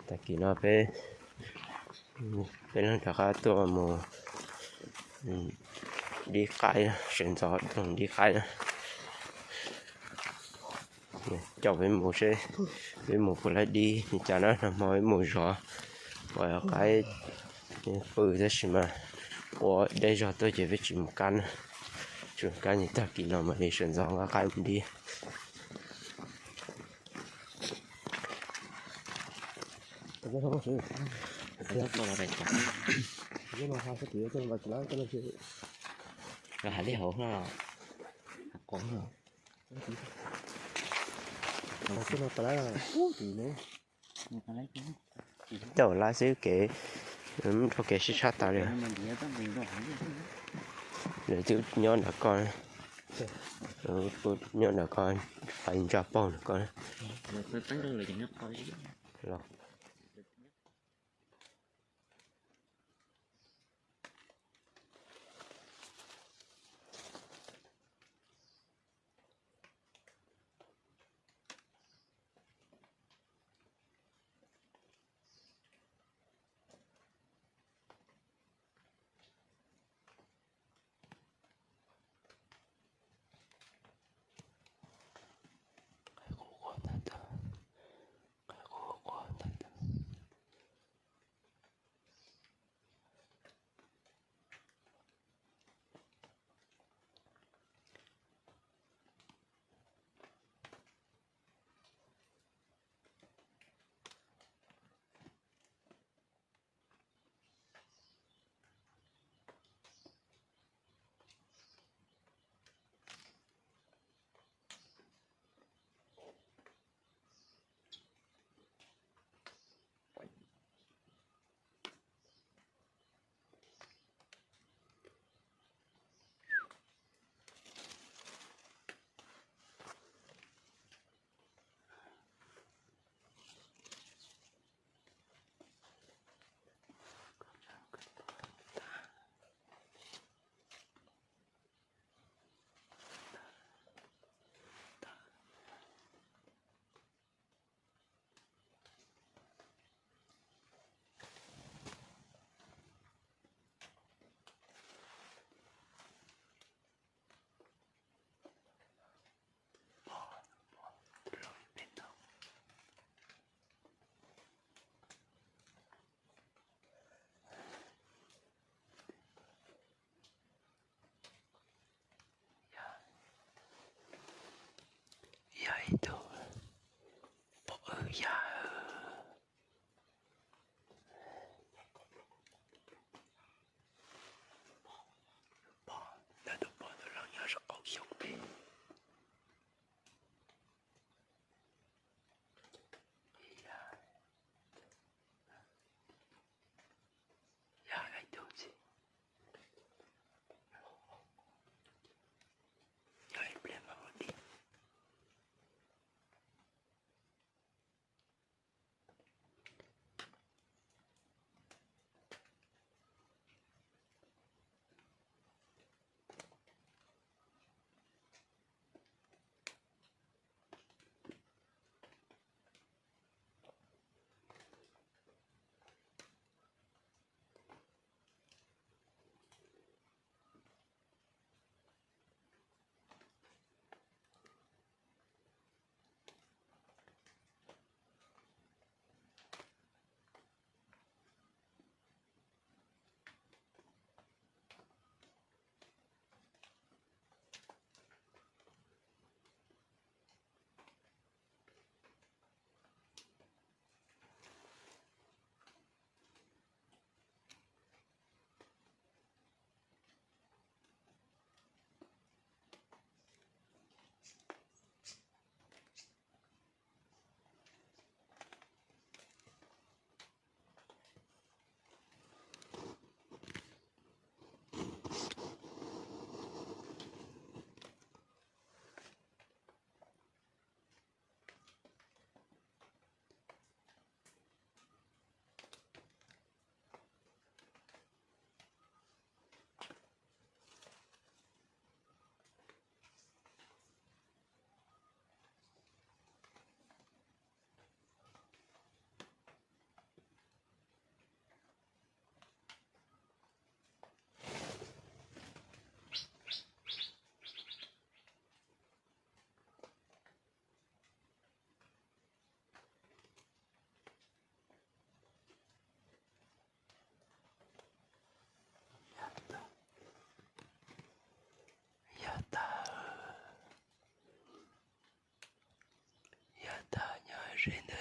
Tag kis no peb, peb leeg rov qab tuaj mus dib qaib, sawv ntxov tuaj mus dib qaib na. Coj peb mus seb peb mus puas laib dib li cas na, nag hmo peb mus zov, ua qaib pw tab sis mas ua deb zog tuaj ces peb tsis mus kab na. Tsis mus kab ces tag kis no mam li sawv ntxov nqa qaib mus dib. Coj lab xwb kev, rau kev sib tshab tas li. Lawv twb nyob nram ko, nyob nram ko, fais ntsa paug nram ko. Qaib quaj quaj ntag, qaib quaj quaj ntag.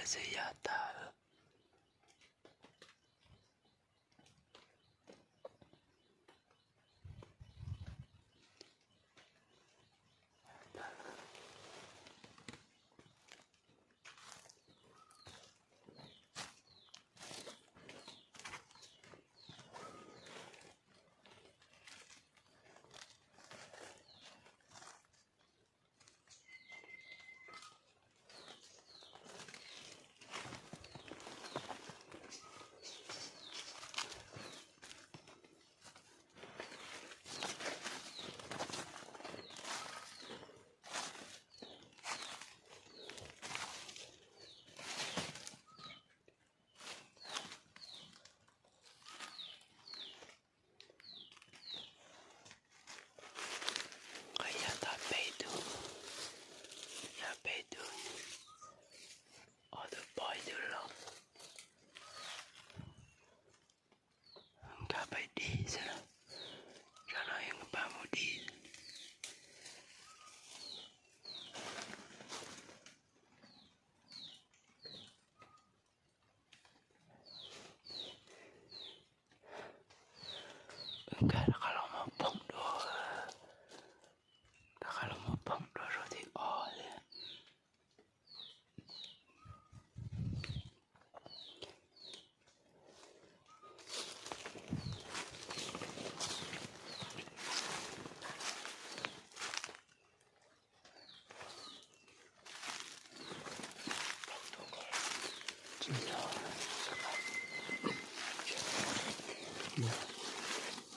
xwb yog tawm. Qhov yog tau peb tug, yog peb tug, ob tug pog ib tug laus. Nkag pais dib xwb, tsam no yog nkag pais mus dib. Nkag rov qab los muab phoom dua, rov qab los muab phoom dua zaum thib ob li.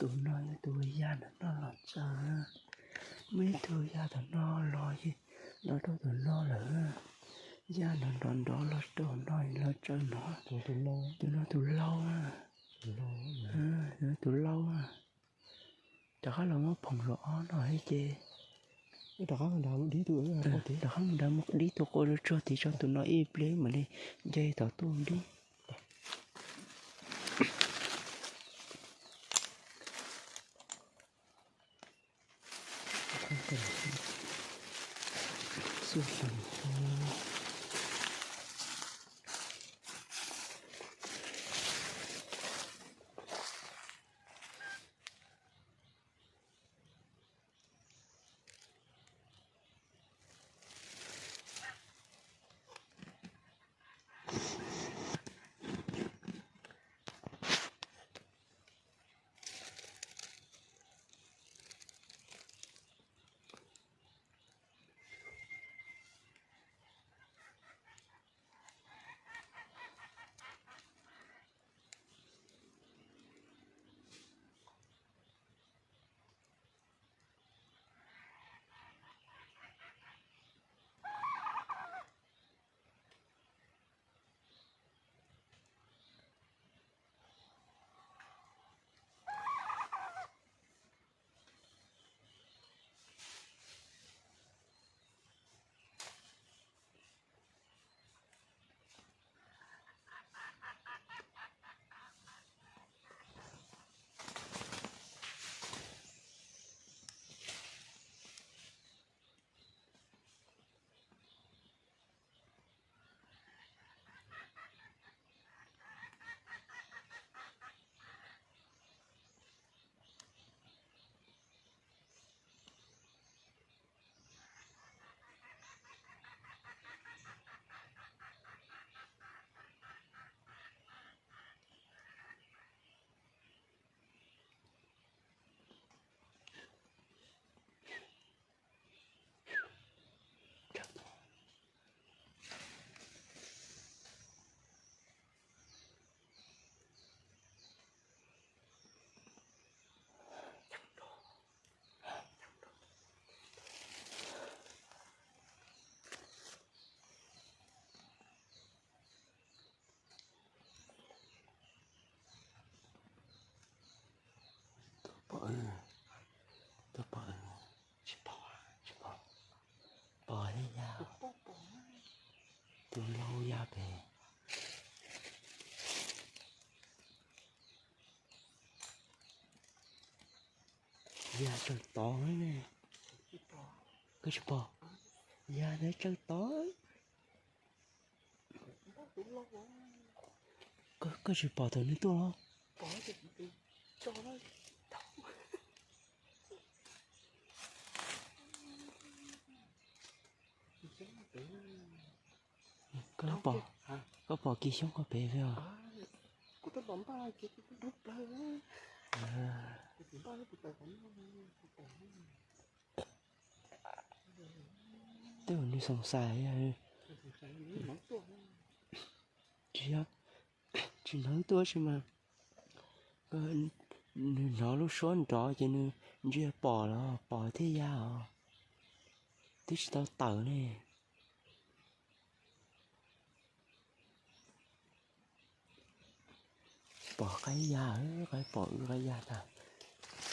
Tus no yog tus yaj nrov nrov los txog, muaj ib tug yaj tom no los, los rau tom no lawm. Yaj nrov nrov nrov los rau no los txog no. Tus no tus laus, tus laus. Rov qab los muab phoom zaum ob no thiab ces, rov qab mus nrad mus dib tus, rov qab mus nrad mus dib tus qua tsuag tid tso tus no ib pliag mam li nce tom tuaj dib. Tuaj pom, tuaj pom, tsis pom, tsis pom, pom thiab yaj, tus laus yaj pem. Yaj tsawg tod ne, koj tsis pom, yaj ntawd tsawg tod. Koj tsis pom tus nws tuaj los? Koj pom, koj pom kis xyoob koj pem os? Tej zaum nws xoom xais, tsis yog, tsis hnov tuaj tsi mas. Nws hnov lub suab nrov ces nws ntsia pom los pom thiaj ya os. Twb tsis tau tawm ne. Pom qaib ya, qaib pom wb qaib ya tas,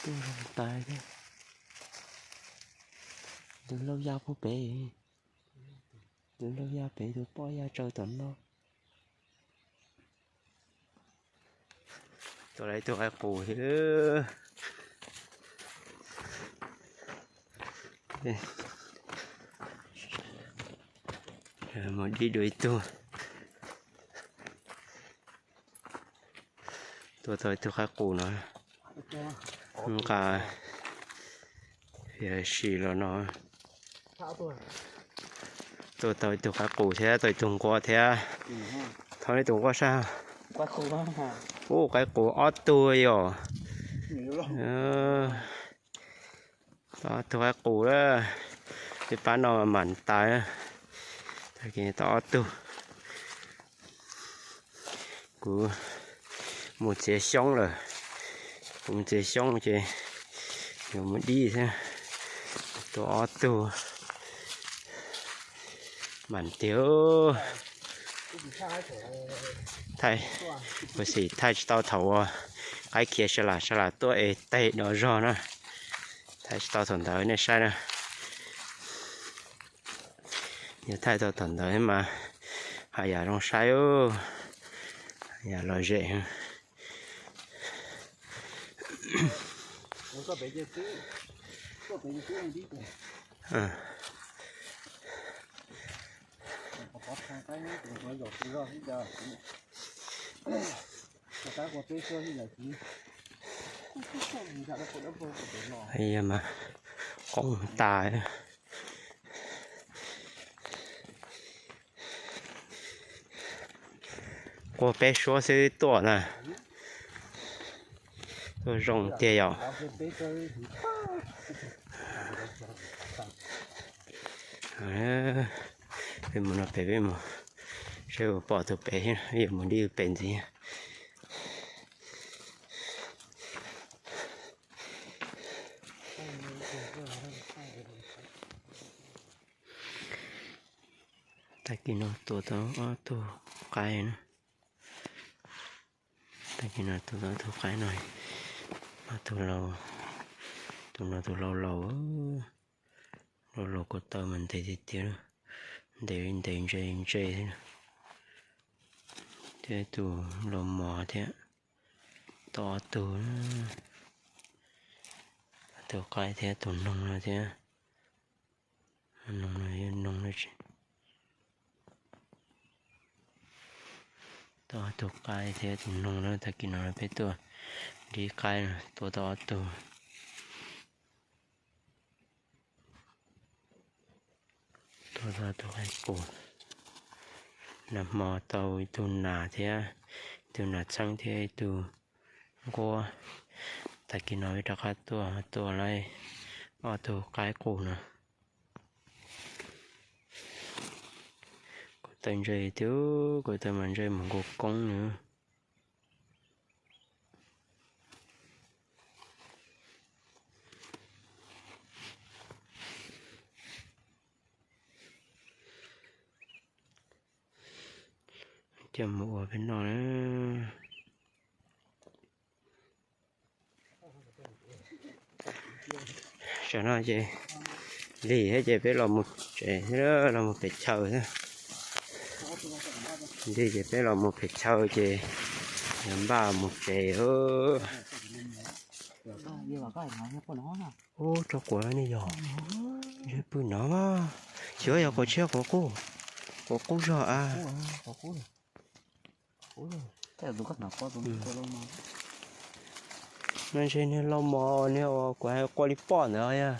tuaj zoo tas thiab. Tus laug ya puag pem, tus laug ya pem, tus poj ya tsaws tom no. Tua lawm ib tug qaib qus thiab. Mus dib dua ib tug. Tua tau ib tug qaib qus no. Nqa, yog sim los no. Tua tau ib tug qaib qus thiab tau ib tug nquab thiab. Thov nej tus nquab sab. Ub, qaib qus ob tug yom. Tau ob tug qaib qus lawm. Peb pab no mam tas. Tag kis tau ob tug. Kuv mus txiav xyoob lawm. Kuv mus txiav xyoob ces yuav mus dib thiab. Tua ob tug. Mam tiag. Thaij, ua xim thaij tsis tau thaum uas qaib khiav sa las sa las tuaj es teg dov zog na. Thaij tsis tau thaum ntawd nej saib na. Yog thaij tau thaum ntawd mas haj yam zoo saib, haj yam lom zem. Mas qoob tas. Quaj peb suab xwb tuaj na. Tuaj zoo tiag yom. Peb mus no pem peb mus seb puas pom tus pem, yuav mus dib pem ntxiv. Tag kis no tua tau ob tug qaib na. Tag kis no tua tau ob tug qaib no. Ob tug laus, tus no tus laus laus, laus laus ko taw mas ntev tiag tiag, ntev li ntev ntse ntse xwb. Thiab tus laus mos thiab, tau ob tug, tus qaib thiab tus noog no thiab. Noog no yog noog no tsis, tau ob tug qaib thiab tus noog na. Tag kis no peb tuaj dib qaib, tua tau ob tug. Tua tau tus qaib qus. Nag hmo tau ib tug nas thiab, ib tug nas txheeb thiab ib tug nquab. Tag kis no peb rov qab tuaj tua lawm ob tug qaib qus no. Ko taw ntse tiag, ko taw mas ntse mus nkaus koob na. Coj mus ua peb noj na. Tam no ces lig thiab ces peb los mus tsev, los mus pem chaw thiab. Lig ces peb los mus pem chaw ces yuav npaj mus tsev. Ub, tso quav ne yog, ntshe pw no mas, xyov yog quav tshiab quav qub, quav qub zog a. No ntshe niag lauj mos, niag uas kuv hais qua li poj ntawd yog.